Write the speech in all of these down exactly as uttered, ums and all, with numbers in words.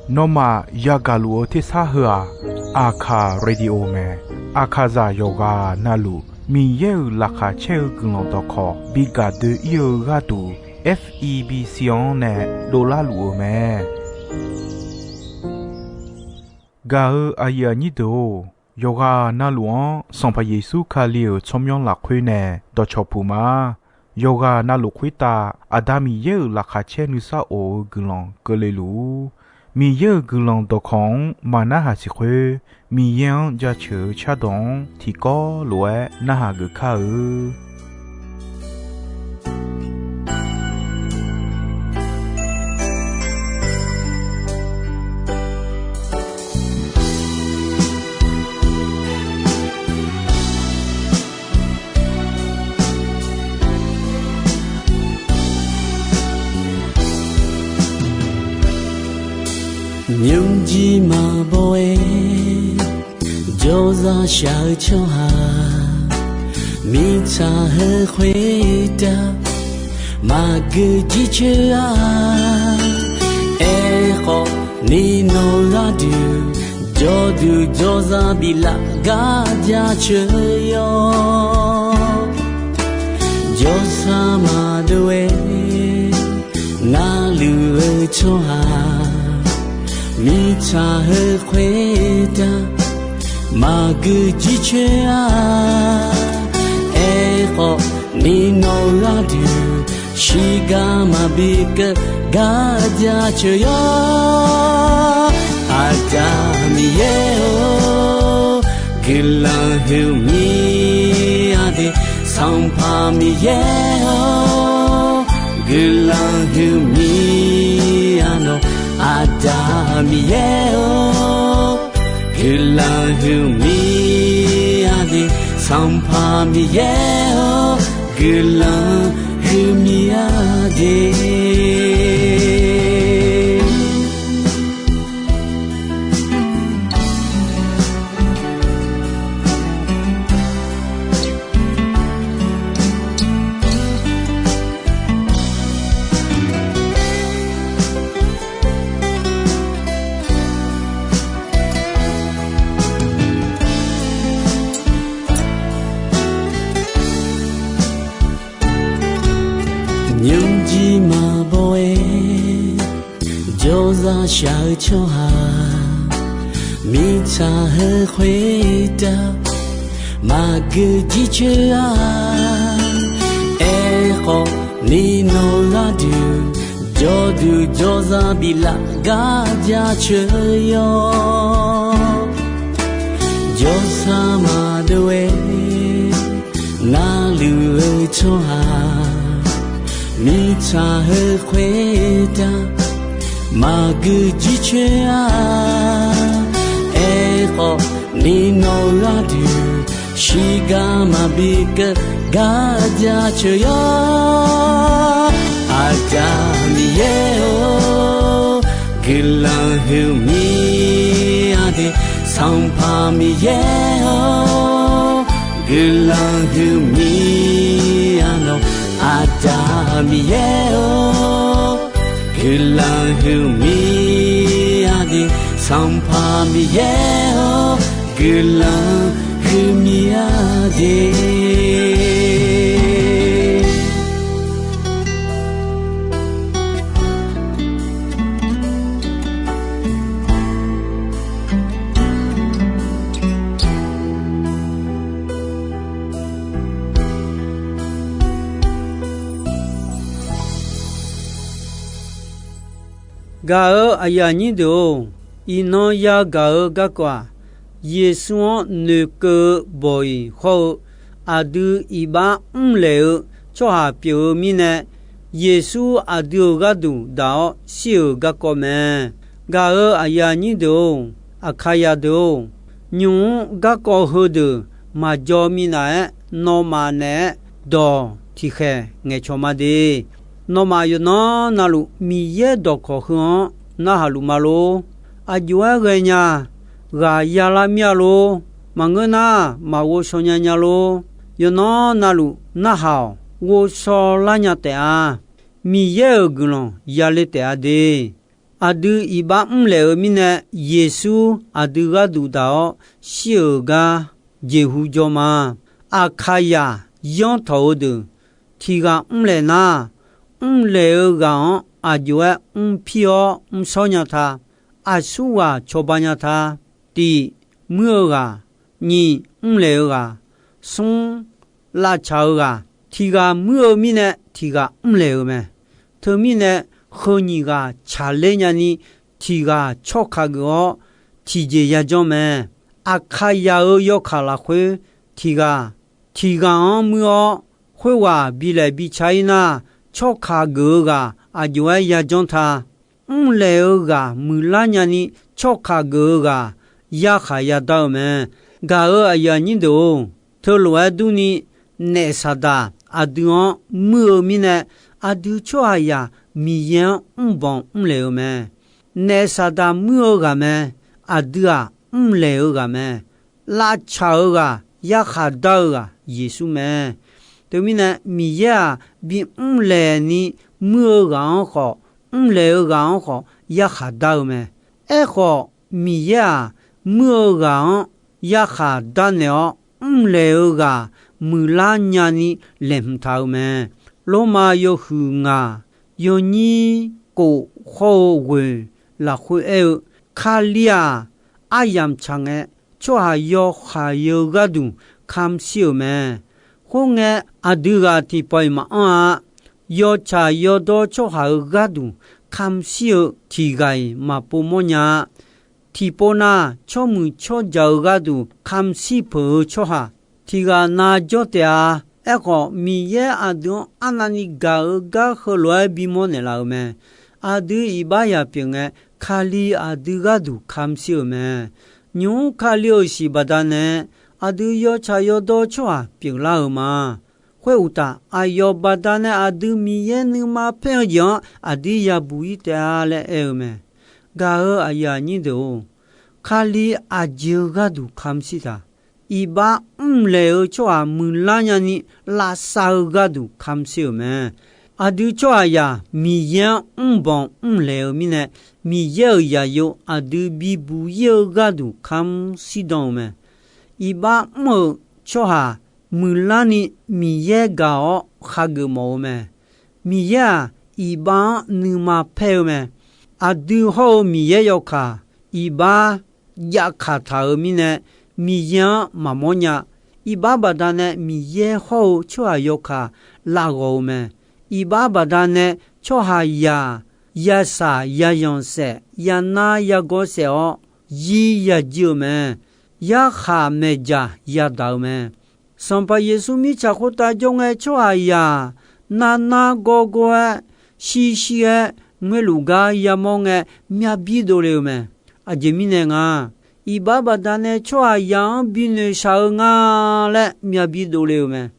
Nawmaf yagaq luf-eu tersar heu-aq, Aqkaq Radio mae. Aqkaqzaq yawqghaq navluf Miqyaer-euq laqkhaq caer-eu guiqlanq dawqkawq bi gaq doe-ir-eu gharduq, F E B C-anr nae dovlar luf-eu mae. Gaq-eu aqyuif aqnyir deuq-or, yawqghaq navluf-anr Sanqpaq Yeqsur Kali-euq tsawrmyanr lafkhoer nae dawqcawq puq ma. Yawqghaq navluf khoertav Aqda Miqyaer-euq laqkhaq caer nuisar of-eu guiqlanq keuvle luf-ur. Miqyaer-euq guiqlanq dawqkawq-anr maqnarhaq siq khoer, Miqyaer-anr jaceuq-eu cardawq-anr tiqkawv lof-aer narhaq geuf kar-eu. Nymrjir maqbaw-aer jawrzaq shaq-eu tsawrhaq, mirtsaq heu khoertav maqgeu jircoer-a. Aerkhawf, ni nawq gharduq jawrduq jawrzaq biflaf gar jaceuq yawr. Jawrsar maqdov-aer navluf-eu tsawrhaq, mirtsaq heu khoertav maqgeu jircoer-a. Aerkhawf, ni nawq gharduq shiqgar maqbi keuv gar jaceuq yawr. Aqda Miqyaer-or, guiqlanq huiqmir-a de. Sanqpaq Miqyaer-or, guiqlanq huiqmir-a nawq. Aqda Miqyaer-or, guiqlanq huiqmir-a de. Sanqpaq Miqyaer-or, guiqlanq huiqmir-a de. Nymrjir maqbaw-aer jawrzaq shaq-eu tsawrhaq, mirtsaq heu khoertav maqgeu jircoer-a. Aerkhawf, ni nawq gharduq jawrduq jawrzaq biflaf gar jaceuq yawr. Jawrsar maqdov-aer navluf-eu tsawrhaq, mirtsaq heu khoertav maqgeu jircoer-a. Aerkhawf, ni nawq gharduq shiqgar maqbi keuv gar jaceuq yawr. Aqda Miqyaer-or, guiqlanq huiqmir-a de. Sanqpaq Miqyaer-or, guiqlanq huiqmir-a nawq. Aqda Miqyaer-or, guiqlanq huiqmir-a de. Sanqpaq Miqyaer-or, guiqlanq huiqmir-a de. Gaq-eu aqyuif aqnyir deuq-or, iqnan yagaq-eu garkawv-aq, Yeqsur-anr noeqkeuv-eu bawq-iq hawr-eu aqdui iqbax mrlaeq-eu tsawrhaq pyeuf-eu mirnae, Yeqsur aqdui-euq gharduq daq-awr shir-euq garkawv mae. Gaq-eu aqyuif aqnyir deuq-or, Aqkaqyaq deuq-or, nymq-mr garkawv heudeuq maqjaw minav-aer nawmaf naeq-aer dawq tiqkhaeq ngaeqcawq ma de. Nawmaf yawqnan navluf Miqyaer dawqkawq heu-anr narhaq luf ma lor. Aqjox-aer ghaenya ghaq yalar mir-a lor. Maqngeur nar, maqghov shaw nya nya lor. Yawqnan navluf narhaq-awq, ghovshaw lar nya taef-a. Miqyaer-euq guiqlanq yale taef-a de. Aqdui iqbax mrlaeq-eu mirnae, Yeqsur aqdui gharduq daq-awr shir-euq gar jeqhu jawr ma. Aqkaqyaq yanr tawq-eu deuq tiq ghaq mrlaeq nar, mrlaeq-eu ghaq-anr aq jov-aer mrpir-awr mrshawr nya ta. Aqsur ghaq cawba nya ta. Tiq, muir-eu ghaq. Nyiq, mrlaeq-eu ghaq. Smr, lavcaq-eu ghaq. Tiq ghaq muir-eu mirnae tiq ghaq mrlaeq-eu mae. Teumirnae, heu nyiq ghaq tsaqler nyani tiq ghaq tsawrkaq geuf-awr tiqjeq yajanr mae. Aqkaqyaq-euq yawkaq lafkhoer tiq ghaq, tiq ghaq-anr muir-awr khoerghaq bilaef bica-ir nar, tsawrkaq geuf-eu ghaq aq jov-aer yajanr ta. Mrlaeq-eu ghaq muiqlar nyani tsawrkaq geuf-eu ghaq yarkhaq yadar-eu mae. Gaq-euq aqyuif aqnyir deuq-or, teulof-aer durni, naef Saqdaq aqdui-anr muir-eu mirnae, aqdui tsawrhaqzaq Miqyaer-anr mrbanq mrlaeq-eu mae. Naef Saqdaq muir-eu ghaq mae. Aqdui-aq, mrlaeq-eu ghaq mae. Lavcaq-eu ghaq, yarkhaq dar-eu ghaq Yeqsur mae. Teumirnae, Miqyaer-aq, bimr laeqni muir-eu ghaq-anr khawf, mrlaeq-eu ghaq-anr khawf yarkhaq dar-eu mae. Aerkhawf, Miqyaer-aq, muir-eu ghaq-anr yarkhaq darnaeq-awr, mrlaeq-eu ghaq muiqlar nyani laeqhmq taq-eu mae. Lormav yawhuiq ngaq, yawnyir kof hawr-eu ghoeq lafkhoer aer-eu, Kali-aq, aryamq tsaq ngae, tsawrhaq yawkhav-eu gharduq kamq shir-euq mae. Khoerngae, aqdui ghaq tiqpawf-iq maqanr-a. Yawtsaq yawdawr tsawrhaq-euq gharduq kamq shir-eu tiq ghaq-iq maqpov mawrnya-a. Tiqpov nav, tsawrmuiq tsawrjaq-euq gharduq kamq shir peuq-eu tsawrhaq tiq ghaq nav jawr taef-a. Aerkhawf, Miqyaer aqdui-anr arnavni gaq-eu gar heulof-aer bimawr naeqlaf-euq mae. Aqdui iqbax yaq pyeuf ngae, Kali aqdui gharduq kamq shir-euq mae. Nymq-mr Kali-euq siq baqdanae, aqdui yawtsaq yawdawr tsawrhaq pyeuflar-euq ma. Khoeruqtaf, aqyawf baqdanae aqdui Miqyaer nuima paer-eu jeq-anr aqdir yabuq-ir taef-a laer aer-eu mae. Gaq-euq aqyuif aqnyir deuq-or, Kali aqjeq-eu gharduq kamq shir taq. Iqbax mrlaeq-eu tsawrhaq muiqlar nyani lavsav-eu gharduq kamq shir-euq mae. Aqdui tsawrhaqzaq Miqyaer-anr mrbanq mrlaeq-eu mirnae, Miqyaer-euq zaqyo aqdui bibuq-ir-eu gharduq kamq shirdan-eu mae. Iqbax mr-euq tsawrhaq muiqlarni Miqyaer gaq-awr khageuf mawf-eu mae. Miqyaer-aq, iqbax-anr nuima paer-eu mae. Aqdui hawr-eu Miqyaer yawkaq, iqbax jav kaq taq-euq mirnae, Miqyaer-anr maqmawr nya. Iqbax baqdanae Miqyaer hawr-eu tsawrhaq yawkaq lav ghawq-eu mae. Iqbax baqdanae tsawrhaqzaq yasaq yazanq saef, yanar yagawr saef-awr, zir yajir-eu mae. Yarkhaq maeqjaq yadaq-eu mae. Sanqpaq Yeqsur mirtsaq khoertav jawr ngae, tsawrhaqzaq narnar gawrgawr-aer, shirshir-aer ngoerluf gar yamawr ngae, myavbir dovle-eu mae. Aqjeq mirnae nga, iqbax baqdanae tsawrhaqzaq-anr binoeq shaq-eu nga laer myavbir dovle-eu mae.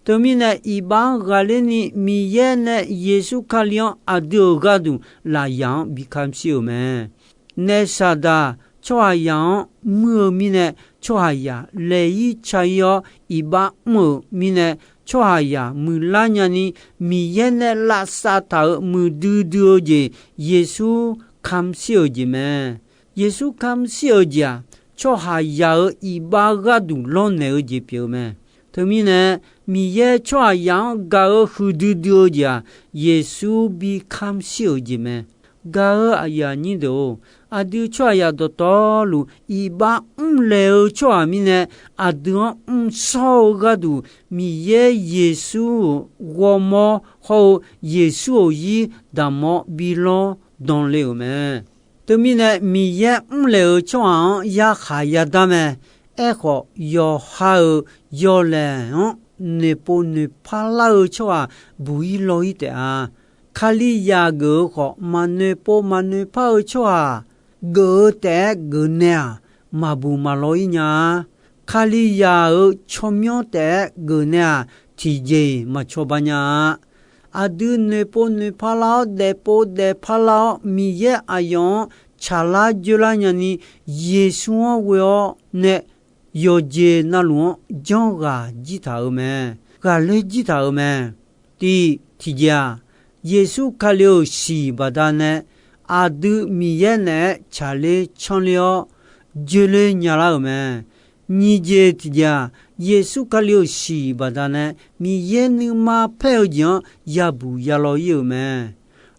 Teumirnae, iqbax-anr ghaqler ni Miqyaer nae Yeqsur Kali-anr aqdui-euq gharduq lafyaq-anr bi kamq shir-euq mae. Naef Saqdaq tsawrhaqzaq-anr muir-eu mirnae, tsawrhaqzaq laeq-ir ca-ir-awr iqbax mr-euq mirnae, tsawrhaqzaq muiqlar nyani Miqyaer nae lavsav taq-euq muiqdui dui-eu jeq, Yeqsur kamq shir-euq jeq mae. Yeqsur kamq shir-euq jeq-aq, tsawrhaqzaq-euq iqbax gharduq lawrnaeq-eu jeq pyeuf-eu mae. Teumirnae, Miqyaer tsawrhaqzaq-anr gaq-eu huiqdui dui-eu jeq-aq, Yeqsur bi kamq shir-euq jeq mae. Gaq-eu aqyuif aqnyir deuq-or, aqdui tsawrhaqzaq dawqtawvluf iqbax mrlaeq-eu tsawrhaq mirnae, aqdui-anr mrshawr-eu gharduq, Miqyaer Yeqsur-euq ghawrmawr hawr-eu Yeqsur-euq zir daqmawr bi lawr danle-euq mae. Teumirnae, Miqyaer mrlaeq-eu tsawrhaq-anr yarkhaq yadar mae. Aerkhawf, yawqha-euq yawlaeq-anr noeqpov noeqpar lar-eu tsawrhaq buq-ir law-ir taef-a. Kalizaq geuf-eu khawf, maqnoeqpov maqnoeqpar-eu tsawrhaq geuf-eu taef-aer geuf naeq-aq, maqbuq maqlaw-ir nya-a. Kalizaq-euq tsawrmyanr taef-aer geuf naeq-aq, tiqjeq-iq maqcawba nya-a. Aqdui noeqpov noeqpar lar-awr, daefpov daefpar lar-awr, Miqyaer aqyawf-anr tsaqlar dzoerlar nyani, Yeqsur-anr ghoe-awr nae yawqjeq navluf-anr janrghaq jir taq-euq mae. Ghaqler jir taq-euq mae. Tiq, tiqjeq-aq, Yeqsur Kali-euq siq baqdanae aqdui Miqyaer naeq-aer tsaqler canrler-awr, joerler nyalar-euq mae. Nyiq jeq tiqjeq-aq, Yeqsur Kali-euq siq baqdanae Miqyaer nuima paer-eu jeq-anr yabuq yalaw ir-euq mae.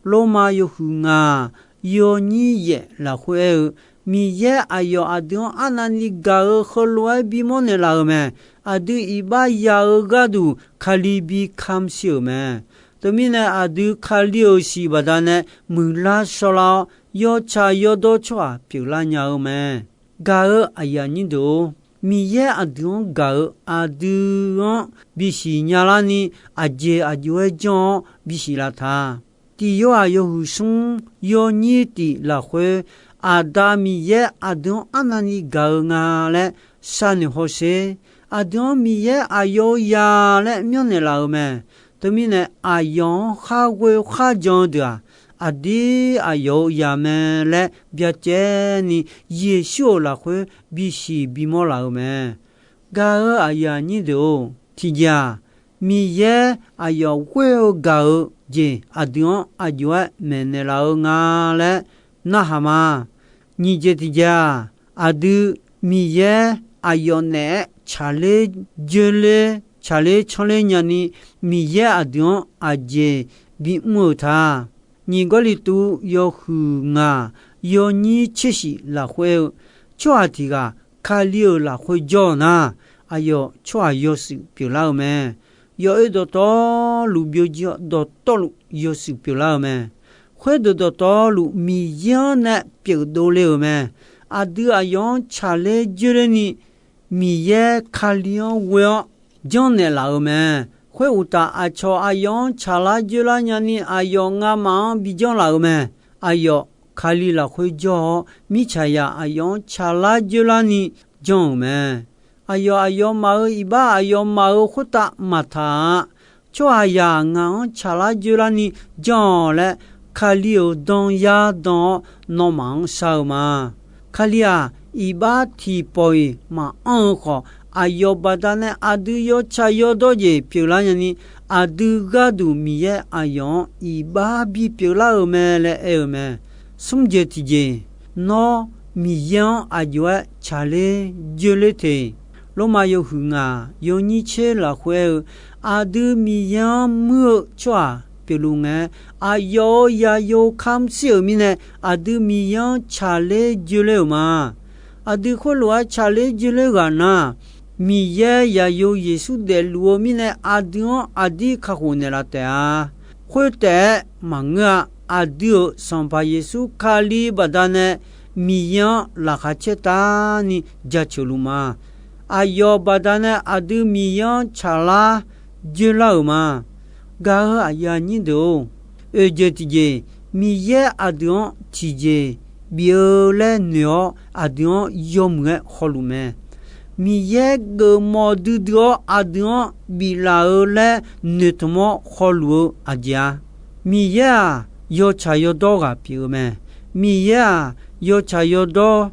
Lormav yawhuiq ngaq yawnyir yaef lafkhoer aer-eu, Miqyaer aqyawf aqdui-anr arnavni gaq-eu heulof-aer bimawr naeqlaf-euq mae. Aqdui iqbax ya-eu gharduq Kali bi kamq shir-euq mae. Teumirnae aqdui Kali-euq siq baqdanae muiqlar shawrlar-awr, yawtsaq yawdawr tsawrhaq pyeuflar nya-eu mae. Gaq-eu aqyuif aqnyir deuq-or, Miqyaer aqdui-anr gaq-eu aqdui-anr bisiq nyalar ni, aqjeq aqjox-aer janr-awr bisiq laf ta. Tiq Yorhaq yawhuiq smr yawnyir tiq lafkhoer, Aqda Miqyaer aqdui-anr arnavni gaq-eu nga laer sharnoeq hawsher. Aqdui-anr Miqyaer aqyawf-eu ya laer myanrnaeq laf-euq mae. Teumirnae aqyawf-anr khar ghoe kharjan-eu deuq-aq, aqdir aqyawf-eu ya mae laer byacaevni Yeqsur-euq lafkhoer bisiq bimawr laf-euq mae. Gaq-eu aqyuif aqnyir deuq-or, tiqjeq-aq, Miqyaer aqyawf ghoer-eu gaq-eu jeq aqdui-anr aqjox-aer maeqnaeq laf-eu nga laer narhaq ma. Nyiq jeq tiqjeq-aq, aqdui Miqyaer aqyawf naeq-aer tsaqler joerler, tsaqler canrler nyani, Miqyaer aqdui-anr aqjeq bimr-euq ta. Nyiq Gawrliqtu yawhuiq ngaq yawnyir tsershif lafkhoer-eu, tsawrhaq tiq ghaq Kali-euq lafkhoer jawr-eu nar, aqyawf tsawrhaq yawshuif pyeuflar-eu mae. Yawoer dawqtawvluf byovjir-awr, dawqtawvluf yawshuif pyeuflar-eu mae. Khoerdeuq dawqtawvluf Miqyaer-anr nae pyeuf dovle-euq mae. Aqdui aqyawf-anr tsaqler joerler ni, Miqyaer Kali-anr ghoe-awr janrnaeq laf-euq mae. Khoeruqtaf, aqcawq aqyawf-anr tsaqlar joerlar nyani, aqyawf ngamaf-anr bijanr laf-euq mae. Aqyawf Kali lafkhoer jawr-awr, mirtsaqzaq aqyawf-anr tsaqlar joerlar ni janr-euq mae. Aqyawf aqyawfmaf-euq iqbax aqyawfmaf-euq khoertav maqtaq-a. Tsawrhaqzaq ngaq-anr tsaqlar joerlar ni janr-awq laer, Kali-euq dan yar dan-awr nawmaf-anr shar-eu ma. Kali-aq, iqbax tiqpawf-iq maqanr-eu khawf, aqyawf baqdanae aqdui yawtsaq yawdawr jeq pyeuflar nyani, aqdui gharduq Miqyaer aqyawf-anr iqbax bipyeuf lar-euq mae laer aer-eu mae. Smr jeq tiqjeq, nawr Miqyaer-anr aqjox-aer tsaqler joerler teq. Lormav yawhuiq ngaq yawnyir tser lafkhoer aer-eu, aqdui Miqyaer-anr muir-eu tsawrhaq pyeufluf ngae, aqyawf-euq zaqyo kamq shir-euq mirnae, aqdui Miqyaer-anr tsaqler joerler-euq ma. Aqdui khoerlof-aer tsaqler joerler ghaq nar, Miqyaer zaqyo Yeqsur daefluf-eu mirnae, aqdui-anr aqdir kakhof naeqlaf taef-a. Khoertaef-aer maqngeur-a. Aqdui-euq Sanqpaq Yeqsur Kali baqdanae Miqyaer-anr laqkhaq caertavni jaceuq luf ma. Aqyawf baqdanae aqdui Miqyaer-anr tsaqlar joerlar-euq ma. Gaq-eu aqyuif aqnyir deuq-or, oeq jeq tiqjeq, Miqyaer aqdui-anr tiqjeq bif-eu laer noeq-awr, aqdui-anr yawmuiq-aer hawluf mae. Miqyaer geufmawf duidui-awr aqdui-anr biflaf-eu laer noeqtmq-awr hawluf-eu aqjeq-a. Miqyaer-aq, yawtsaq yawdawr ghaq pyeuf-eu mae. Miqyaer-aq, yawtsaq yawdawr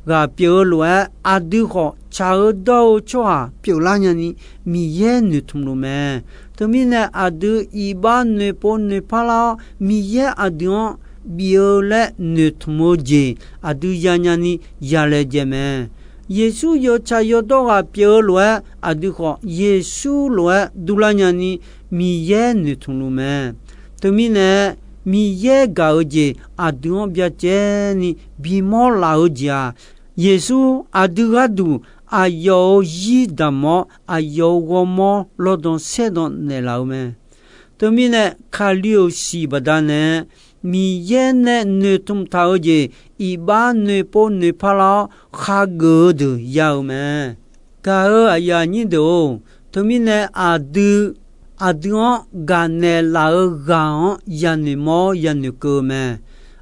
ghaq pyeuf-eu lof-aer, aqdui khawf tsaq-eu dawr-eu tsawrhaq pyeuflar nyani Miqyaer noeqtmq luf mae. Teumirnae, aqdui iqbax noeqpov noeqpar lar-awr, Miqyaer aqdui-anr bif-eu laer noeqtmq-eu jeq aqdui yanya ni yalaejae mae. Yeqsur yawtsaq yawdawr ghaq pyeuf-eu lof-aer, aqdui khawf Yeqsur lof-aer durlar nyani Miqyaer noeqtmq luf mae. Teumirnae, Miqyaer gaq-eu jeq aqdui-anr byacaevni bimawr laf-eu jeq-aq, Yeqsur aqdui gharduq aqyawf-euq zir damq-awr, aqyawf-euq ghawrmawr lawrdan saerdan naeqlaf-eu mae. Teumirnae, Kali-euq siq baqdanae Miqyaer nae noeqtmq taq-eu jeq iqbax noeqpov noeqpar lar-awr, khageuf-eu deuq ya-eu mae. Gaq-eu aqyuif aqnyir deuq-or, teumirnae aqdui, aqdui-anr gaqnaeq laf-eu ghaq-anr yanoeq mawr-awr yanoeq keuv-eu mae.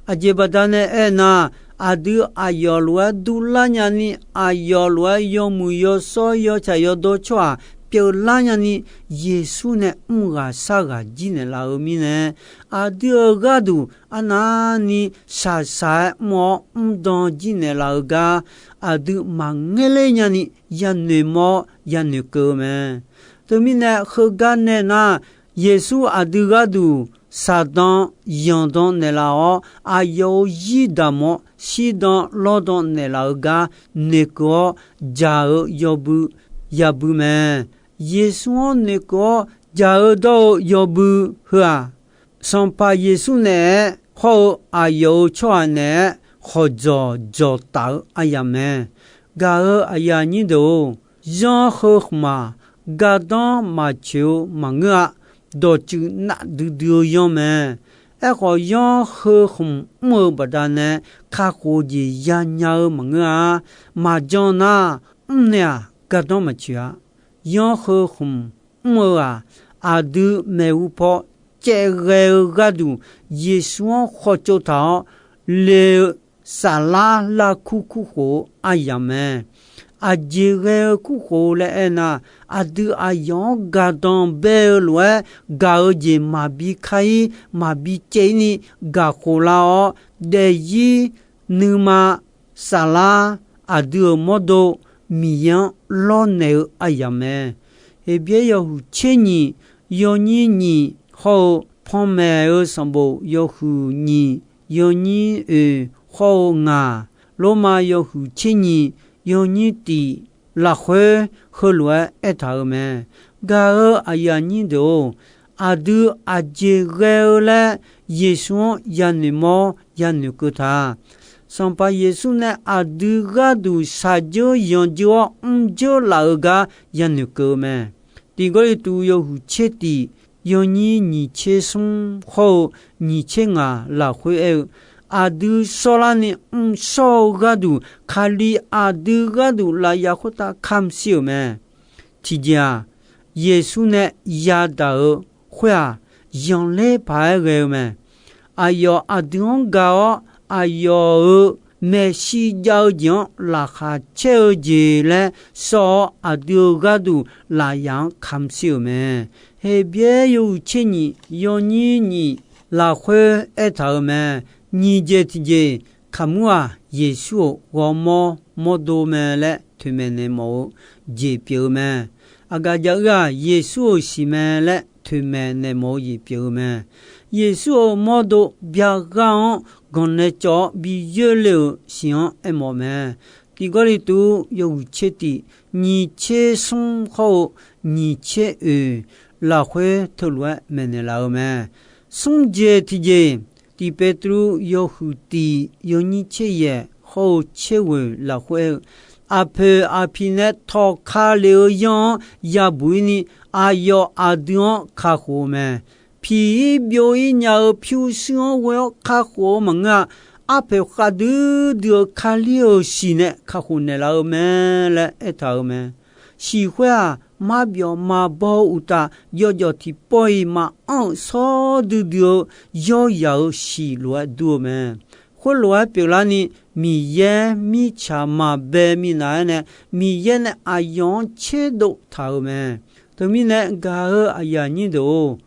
Aqjeq baqdanae aernar, aqdui aqyawf lof-aer durlar nyani, aqyawf lof-aer yawmuiq yawshawr yawtsaq yawdawr tsawrhaq pyeuflar nyani, Yeqsur nae mr ghaq shar ghaq jir naeqlaf-eu mirnae, aqdui-euq gharduq arnavni shaqshaq-aer mr-awr mrdan jir naeqlaf-eu gar, aqdui maqngaer ler nyani yanoeq mawr-awr yanoeq keuv-eu mae. Teumirnae, heugar nae nar, Yeqsur aqdui gharduq saqdan yanqdan naeqlaf-awr, aqyawf-euq zir damq-awr shirdan lawrdan naeqlaf-eu gar noeqkeuv-awr, dzaq-eu yawbui yabui mae. Yeqsur-anr noeqkeuv-awr dzaq-eu dawr-eu yawbui heu-aq, Sanqpaq Yeqsur naeq-aer hawr-eu aqyawf-euq tsawrhaq naeq-aer khawqdzawq dzawqtaf-eu aryamq mae. Gaq-eu aqyuif aqnyir deuq-or, yanr heu khmq-aq, gardanr maqtsoeq-eu maqngeur-a. Dawqtsuif nafdui dui-eu yanr mae. Aerkhawf, yanr heu khmq mr-eu baqdanae kakhof-eu jeq yanya-eu maqngeur-a. Maqjan nar, mr nae-aq gardanr maqtsoeq-a. Yanr heu khmq mr-eu-aq, aqdui maeqhu paw caevghae-eu gharduq Yeqsur-anr khawtsov taq-awr le-eu saflar larkur kurkhof-eu aryamq mae. Aqjeq ghae-eu kurkhof laer aernar, aqdui aqyawf-anr gardanq bae-eu lof-aer gaq-eu jeq maqbi kar-ir maqbi caev-ir ni gaq khof lar-awr, daefzir nuima saflar aqdui-euq mawrdo Miqyaer-anr lawrnaeq-eu aryamq mae. Heqbyaer yawhuiq tser nyiq yawnyir nyiq hawr-eu, panmaeq-eu sanqbof yawhuiq nyiq yawnyir oeq hawr-eu ngaq, Lormav yawhuiq tser nyiq yawnyir tiq lafkhoer heulof-aer aertaq-euq mae. Gaq-eu aqyuif aqnyir deuq-or, aqdui aqjeq ghae-eu laer Yeqsur-anr yanoeq mawr yanoeq keuv ta. Sanqpaq Yeqsur nae aqdui gharduq shaqdzeur yanqdzeur-awr mrdzeur laf-eu gar yanoeq keuv-eu mae. Tiq Gawrliqtu yawhuiq tser tiq yawnyir nyiq tser smr hawr-eu nyiq tser ngaq lafkhoer aer-eu, aqdui sawrlarni mrshawr-eu gharduq, Kali aqdui gharduq lafyaq khoertav kamq shir-euq mae. Tiqjeq-aq, Yeqsur nae yadaq-eu khoer-aq, zanqler paq-aer ghae-eu mae. Aqyawf aqdui-anr gaq-awr, aqyawf-euq maeqshi jav-eu jeq-anr laqkhaq caer-eu jeq laer sawr-awr, aqdui-euq gharduq lafyaq-anr kamq shir-euq mae. Heqbyaer yawhuiq tser nyiq yawnyir nyiq lafkhoer aertaq-euq mae. Nyiq jeq tiqjeq, kaqmur-aq, Yeqsur-euq ghawrmawr mawrdo mae laer toeqmaeq naeq mawf-eu jeq pyeuf-eu mae. Aqgaf jav-eu-aq, Yeqsur-euq siq mae laer toeqmaeq naeq mawf-eu jeq pyeuf-eu mae. Yeqsur-euq mawrdo byaghar-anr ganq nae cawv-awr bi yoerle-euq siq-anr aermawf mae. Tiq Gawrliqtu yawhuiq tser tiq nyiq tser smr hawr-eu nyiq tser oeq lafkhoer teulof-aer maeqnaeq laf-eu mae. Smr jeq tiqjeq, Tiq Petru yawhuiq tiq yawnyir tser yaeq hawr-eu tser ghoeq lafkhoer aer-eu, aqpoeq aqpiq nae tawqka lef-eu yanr-anr yabuq-ir ni, aqyawf aqdui-anr kakhof-eu mae. Piq-ir byov-ir nya-eu pyurshuir-anr ghoe-awr kakhof-eu maqngeur-a. Arpoeq khavdui dui-eu Kali-euq siq nae kakhof naeqlaf-eu mae laer aertaq-euq mae. Siq khoer-aq, marbyawf maqbaw-eu uqtaf, yawjawf tiqpawf-iq maqanr-euq shawr duidui-eu yawryaq-euq siq lof-aer dur-eu mae. Khoerlof-aer pyeuflarni, Miqyaer mirtsaq maqbae minav-aer nae, Miqyaer nae aqyawf-anr tserdov taq-euq mae. Teumirnae gaq-eu aqyuif aqnyir deuq-or,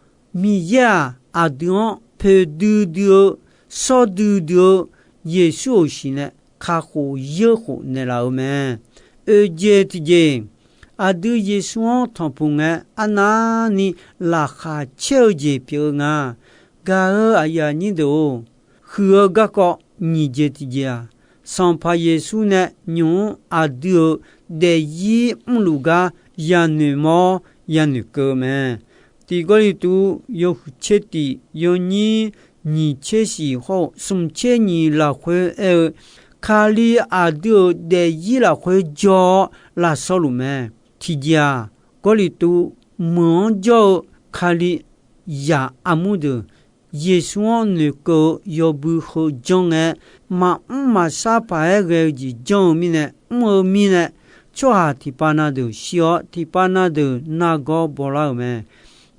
Miqyaer-aq, aqdui-anr poeqdui dui-eu, shawr duidui-eu, Yeqsur-euq siq nae kakhof yeurkhof naeqlaf-eu mae. Oeq jeq tiqjeq, aqdui Yeqsur-anr tanqpuq ngae arnavni laqkhaq caer-eu jeq pyeuf-eu nga. Gaq-eu aqyuif aqnyir deuq-or, huiq-eu garkawv nyiq jeq tiqjeq-aq, Sanqpaq Yeqsur nae nymq-mr aqdui-euq daefzir mrluf gar yanoeq mawr yanoeq keuv-eu mae. Tiq Gawrliqtu yawhuiq tser tiq yawnyir nyiq tser siq hawr-eu smq tser nyiq lafkhoer aer-eu, Kali aqdui-euq daefzir lafkhoer jawr-awr lavshawr luf mae. Tiqjeq-aq, Gawrliqtu meuq-anr jawr-eu Kalizaq armur deuq, Yeqsur-anr noeqkeuv-eu yawbui heu janr ngae, maqmr maqshar paq-aer ghae-eu jeq janr-eu mirnae, mr-eu mirnae, tsawrhaq tiqpav na deuq shir-awr, tiqpav na deuq nargawr bawlar-euq mae.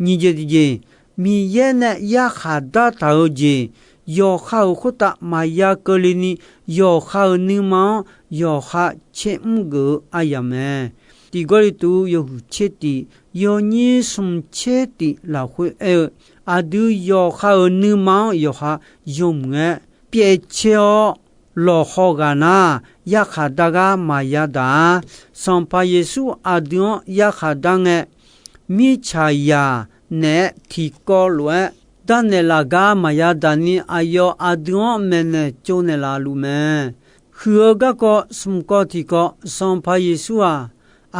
Nyiq jeq tiqjeq, Miqyaer nae yarkhaq dartaq-eu jeq, yawqha-euq khoertav maqya keuvle ni, yawqha-euq nuima-anr yawqha caer mr geuf-eu aryamq mae. Tiq Gawrliqtu yawhuiq tser tiq yawnyir smq tser tiq lafkhoer aer-eu, aqdui yawqha-euq nuima-anr yawqha yawmuiq-aer pyaev caer-awr, lawqhaw ghaq nar, yarkhaq dar gar maqya daq-a. Sanqpaq Yeqsur aqdui-anr yarkhaq dar ngae, mirtsaqzaq naeq-aer tiqkawv lof-aer darnaeq laf gar maqya daq ni aqyawf aqdui-anr maeqnaeq tsovnaeq laf luf mae. Huiq-eu garkawv smq kawv tiq kawv, Sanqpaq Yeqsur-aq,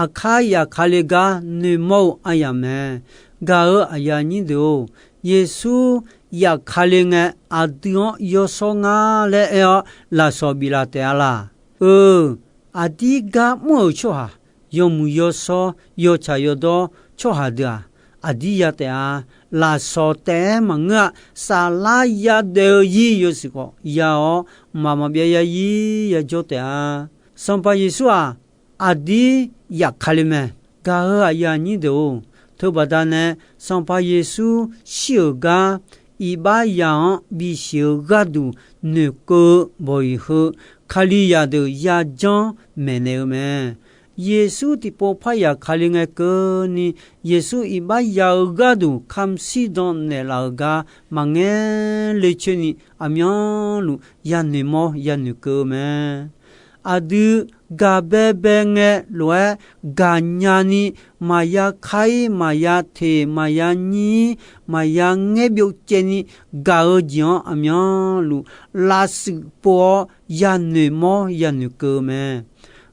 aqkar yaf Kali gar noeqmawr-eu aryamq mae. Gaq-eu aqyuif aqnyir deuq-or, Yeqsur yaf Kali ngae, aqdui-anr yawshawr ngar laer aer-awr lafsawq biflaf taef-a laq? Eu, aqdir gar mr-euq tsawrhaq, yawmuiq yawshawr yawtsaq yawdawr tsawrhaq deuq-aq, aqdir ya taef-a. Lafsawq taef-aer maqngeur-a. Saflar yadaef-eu ir yawshuif khawf ya-awr, mqmaq maqbyav ya ir ya jawr taef-a. Sanqpaq Yeqsur-aq, aqdir yaf Kali mae. Gaq-eu aqyuif aqnyir deuq-or, teubaqda nae Sanqpaq Yeqsur shir-euq gar iqbax yaf-anr bisiq-eu gharduq noeqkeuv-eu bawq-iq heu, Kalizaq deuq yajanr maeqnaeq-eu mae. Yeqsur tiqpov parya Kali ngae keuvni, Yeqsur iqbax ya-eu gharduq kamq shirdan naeqlaf-euq gar maqngaer le coer ni, aqmyanluf yanoeq mawr yanoeq keuv-eu mae. Aqdui gaqbae bae ngae lof-aer gaqnya ni, maqya kar-ir, maqya teq, maqya nyir, maqya ngaer byov caev ni gaq-eu jeq-anr aqmyanluf lavshuif pov-awr yanoeq mawr yanoeq keuv-eu mae.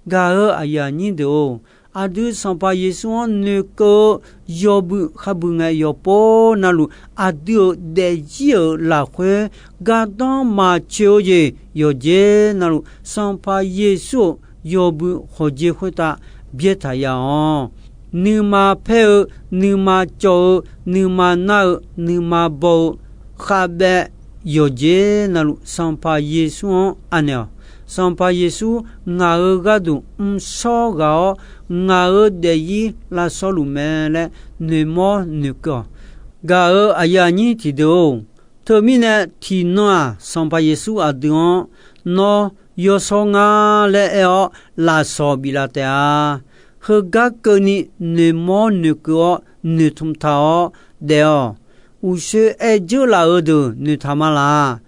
Gaq-eu aqyuif aqnyir deuq-or, aqdui Sanqpaq Yeqsur-anr noeqkeuv-eu yawbui kharbui ngae, yawqpov navluf aqdui-euq daefzir-euq lafkhoer gardanr maqcoeq-eu jeq yawqjeq navluf, Sanqpaq Yeqsur-euq yawbui khawqjeq khoertav byaertaq ya-awq. Nuima paer-eu, nuima cawv-eu, nuima nar-eu, nuima baw-eu khavbaev yawqjeq navluf, Sanqpaq Yeqsur-anr anaeq-awq. Sanqpaq Yeqsur ngaq-euq gharduq mrshawr ghaq-awr, ngaq-euq daefzir lavshawr luf mae laer noeqmawr noeqkeuv-awq. Gaq-eu aqyuif aqnyir tiqdeuq-or, teumirnae tiqnan-aq, Sanqpaq Yeqsur aqdui-anr nawr yawshawr ngar laer aer-awr lafsawq biflaf taef-a. Heugar keuvni noeqmawr noeqkeuv-awr noeqtmq taq-awr daef-awq. Uqshoe aer dzeurlaf-eu deuq noeqtaq ma laq.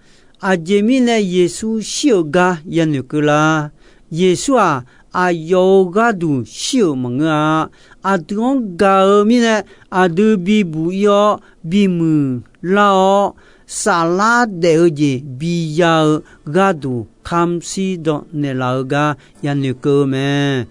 Aqjeq mirnae Yeqsur shir-euq gar yanoeq keuv lar. Yeqsur-aq, aqyawf-euq gharduq shir-euq maqngeur-a. Aqdui-anr gaq-eu mirnae, aqdui bibuq ir-awr bimuiq lar-awr, saflar daef-eu jeq biya-eu gharduq kamq shirdan naeqlaf-eu gar yanoeq keuv-eu mae.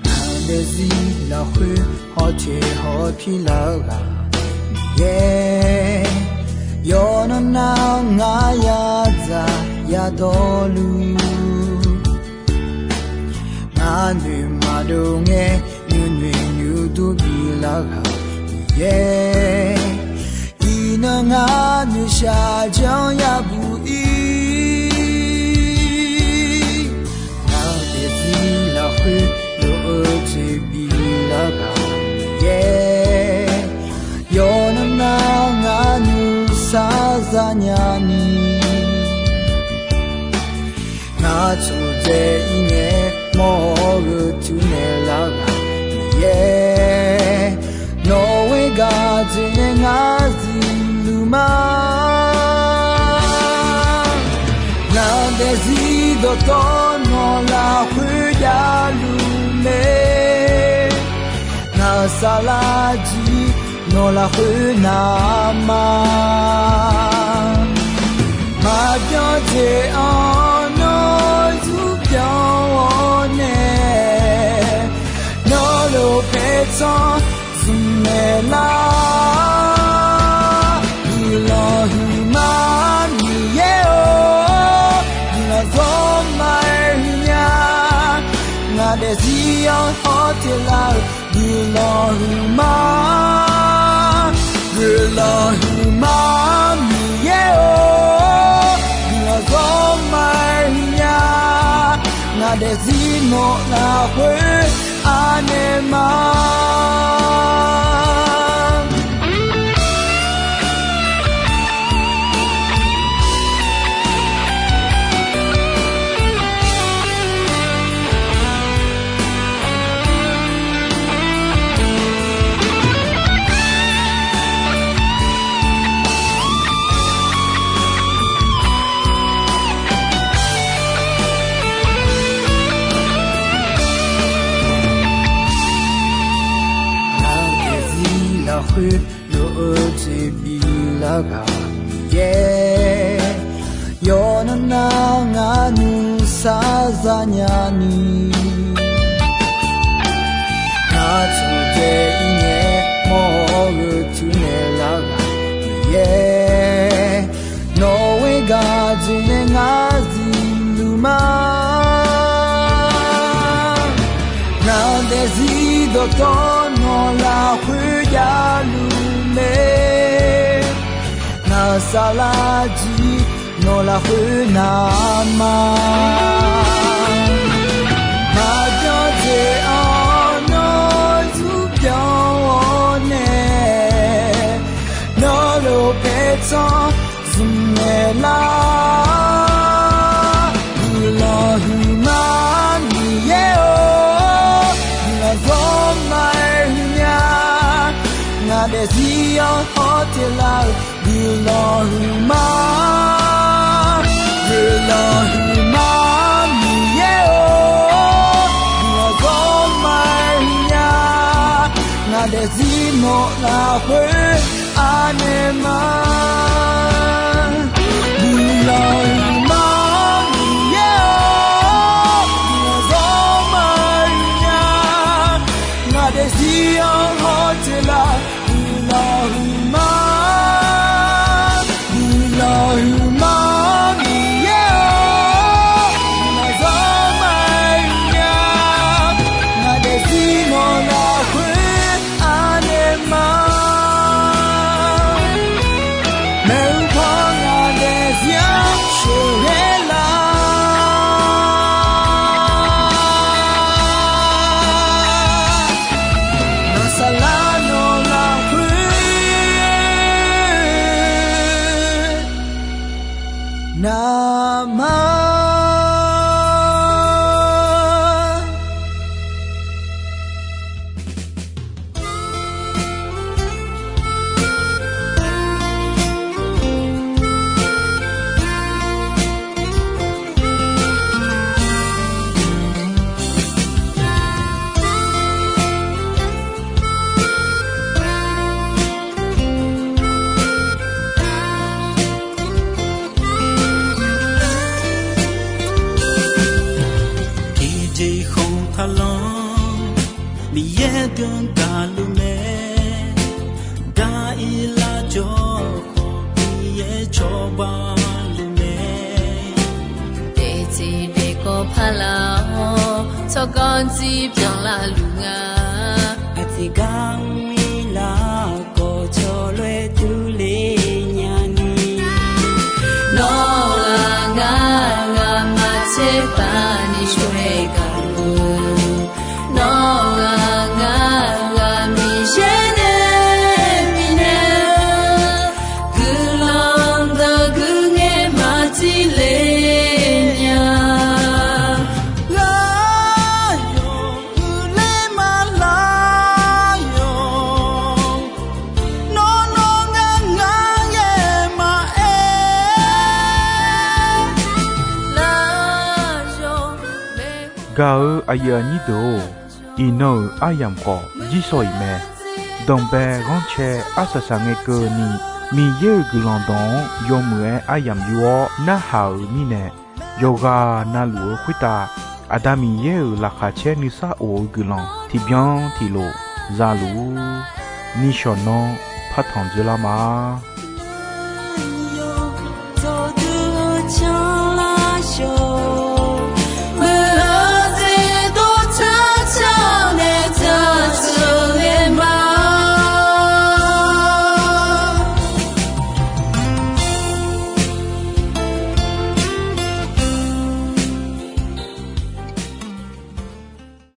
Ngaq daefzir lafkhoer hawteq hawpir lar-eu ghaq Miqyaer, yawqnan nar ngar yadzaq yadawrluf, ngar noeqma dov ngae nuinoeq nuidur bilar ghaq Miqyaer, iqnan ngar noeqshaq janr yabuq ir. Ngaq daefzir lafkhoer lof-eu jeq bilar ghaq Miqyaer, yawqnan nar ngar nuisar zanya ni, ngar tsofdzae ir ngae mawr-eu teunaeq lar ghaq Miqyaer, nawq-eu gaq jeq nae ngar zifluf ma. Ngaq daefzir dawqtawv nawq lafkhoer javluf mae. Ngaq saflar jir nawq lafkhoer nav ma. Maqbyan jeq-anr nawr zmq byan-awr nae, nawr lof paertsanr zmq naeq lar. Guiqlanq huiqma Miqyaer-or, guiqlanq zawrma-aer huiqnya. Ngaq daefzir-anr hawteq lar-eu guiqlanq huiqma, guiqlanq huiqma Miqyaer-or, guiqlanq zawrma-aer huiqnya. Ngaq daefzir nawq lafkhoer anaeq ma. Nawr-eu jeq biflar ghaq Miqyaer, yawqnan nar ngar nuisar zanya ni. Ngar taqjaev-ir ngae mawr-eu teunaeq lar ghaq Miqyaer, nawq-eu gaq jeq nae ngar zifluf ma. Ngar daefzir dawqtawvluf nawq lafkhoer javluf mae. Ngar saflar jir nawq lafkhoer navma. Maqbyan jeq-anr nawr zurbyan-awr nae, nawr lof paertsanr zmq naeq lar. Guiqlanq huiqma Miqyaer-or, guiqlanq zawr ma-aer huiqnya. Ngaq daefzir-anr hawteq lar-euq guiqlanq huiqma. Guiqlanq huiqma Miqyaer-or, guiqlanq zawr ma-aer huiqnya. Ngaq daefzir nawq lafkhoer anaeq ma. Guiqlanq huiqma Miqyaer-or, guiqlanq zawr ma-aer huiqnya. Ngaq daefzir-anr hawteq lar guiqlanq huiqma. Guiqlanq huiqma Miqyaer-or, guiqlanq zawr ma-aer huiqnya. Ngaq daefzir nawq lafkhoer anaeq ma. Maeqhu paw ngaq daefzir-anr sheuqghae lar. Ngar saflar nawq lafkhoer navma. Tiqjeq khanq taqlanr Miqyaer deuq gaqluf mae. Gar-ir lar jawr khawf Miqyaer cawba luf mae. Daefzir daefkawv paq lar-awr tsawrganr jir byanlar luf nga. Aqtiqgar mrlar laf khawf tsawrloer durler nya ni. Nawr-aq ngar, ngar maqtser paq ni shawr-aer gaqluf. Nawr-aq ngar, ngar Miqyaer nae bifnaeq-eu guiqlanq dawq guiqngae maqtser le nya. Lar yawq uiqler ma lar yawq. Nawr nawr ngar ngar yaer maqaer. Lar yawq. Gaq-eu aqyuif aqnyir deuq-or, iqnan-euq aryamq khawf jirsawq iq mae. Danqbae ghanrcae arsaq saq ngae keuvni, Miqyaer-euq guiqlanq dawq-anr yawmuiq-aer aryamq yur-awr narhaq-euq mirnae, yawqghaq navluf-eu khoertav Aqda Miqyaer-euq laqkhaq caer nuisar of-eu guiqlanq tiqbyan tiqlof za luf-ur. Nishawq nanr partanq dzoerlar ma.